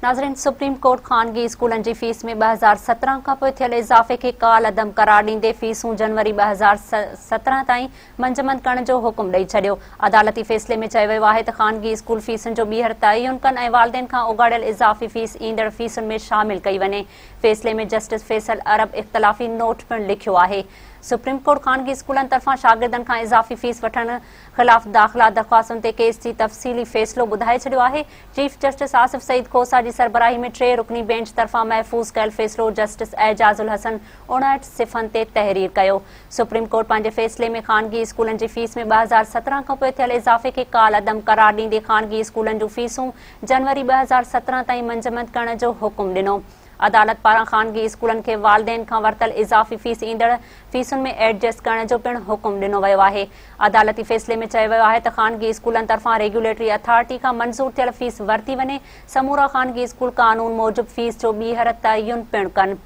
ناظرين supreme court خانگي اسڪولن جي فيس ۾ 2017 کانپوء ٿيل اضافي کي ڪالعدم قرار ڏيندي فيسون جنوري 2017 تائين منجمند ڪرڻ جو حڪم ڏئي ڇڏيو. عدالتي فيصلي ۾ چيو ويو آهي ته خانگي اسڪول فيسن جو ٻيهر تعين ڪن ۽ والدين کان اوڳاڙيل اضافي فيس ايندڙ فيسن ۾ شامل ڪئي وڃي. فيصلي ۾ جسٽس فيصل عرب اختلافي نوٽ پڻ لکيو آهي. سپريم ڪورٽ خانگي اسڪولن طرفان شاگردن کان اضافي فيس وٺڻ خلاف داخلا درخواستن تي ڪيس جي تفصيلي فيصلو ٻڌائي ڇڏيو آهي. چيف جسٽس آصف سعيد کوسا جي سربراهي ۾ ٽي رڪني بينچ طرفان محفوظ ڪيل فيصلو جسٽس اعجاز الحسن 59 صفحن تي تحرير ڪيو. سپريم ڪورٽ پنهنجي فيصلي ۾ خانگي اسڪولن جي فيس ۾ 2017 کانپوء ٿيل اضافي کي ڪالعدم قرار ڏيندي خانگي اسڪولن جون فيسون جنوري 2017 تائين منجمند ڪرڻ جو حڪم ڏنو. عدالت پاران خانگي اسڪولن کي والدين کان ورتل اضافي فيس ايندڙ فيسن ۾ ايڊجسٽ ڪرڻ جو پڻ حڪم ڏنو ويو آهي. عدالتي فيصلي ۾ چيو ويو آهي ته خانگي اسڪولن طرفان ريگيوليٽري اٿارٽي کان منظور ٿيل فيس ورتي وڃي، سمورا خانگي اسڪول قانون موجب فيس جو ٻيهر تعين پڻ ڪن.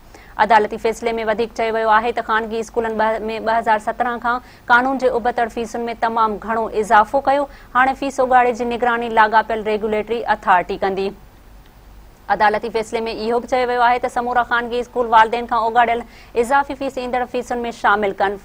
عدالتي فيصلي ۾ وڌيڪ چيو ويو آهي ته خانگي اسڪولن ۾ 2017 کان قانون جي ابتڙ فيسن ۾ تمام گهڻو اضافو ڪيو، هاڻي فيس اوڳاڙي جي نگراني لاڳاپيل ريگيوليٽري اٿارٽي ڪندي. عدالتي فيصلي ۾ اهو به چيو ويو آهي ته سمورا خانگي اسڪول والدين کان اوڳاڙيل اضافي فيس ايندڙ فيسن ۾ شامل ڪن.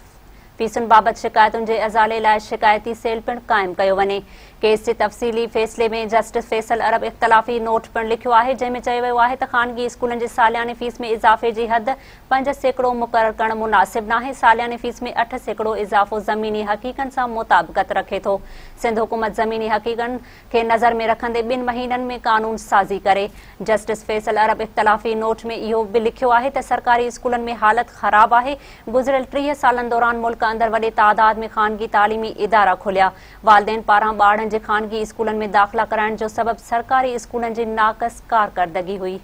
فيسن بابت شڪايتن جي ازالي لاء شڪايتي سيل پڻ قائم ڪيو وڃي. ڪيس جي تفصيلي فيصلي ۾ جسٽس فيصل عرب اختلافي نوٽ پڻ لکيو آهي جنهن ۾ چيو ويو آهي ته خانگي اسڪولن جي سالياني فيس ۾ اضافي جي حد 5% مقرر ڪرڻ مناسب ناهي، سالياني فيس ۾ 8% اضافو زميني حقيقن سان مطابقت رکي ٿو. سنڌ حڪومت زميني حقيقن کي نظر ۾ رکندي ٻن مهينن ۾ قانون سازي ڪري. جسٽس فيصل عرب اختلافي نوٽ ۾ اهو به لکيو آهي ته سرڪاري اسڪولن ۾ حالت خراب آهي، گذريل 30 سالن دوران ملڪ اندر وڏي تعداد ۾ خانگي تعليمي ادارا کليا، والدين پاران ٻارڙن جي خانگي اسڪولن ۾ داخلا ڪرائڻ جو سبب سرڪاري اسڪولن جي ناقص ڪارڪردگي هئي.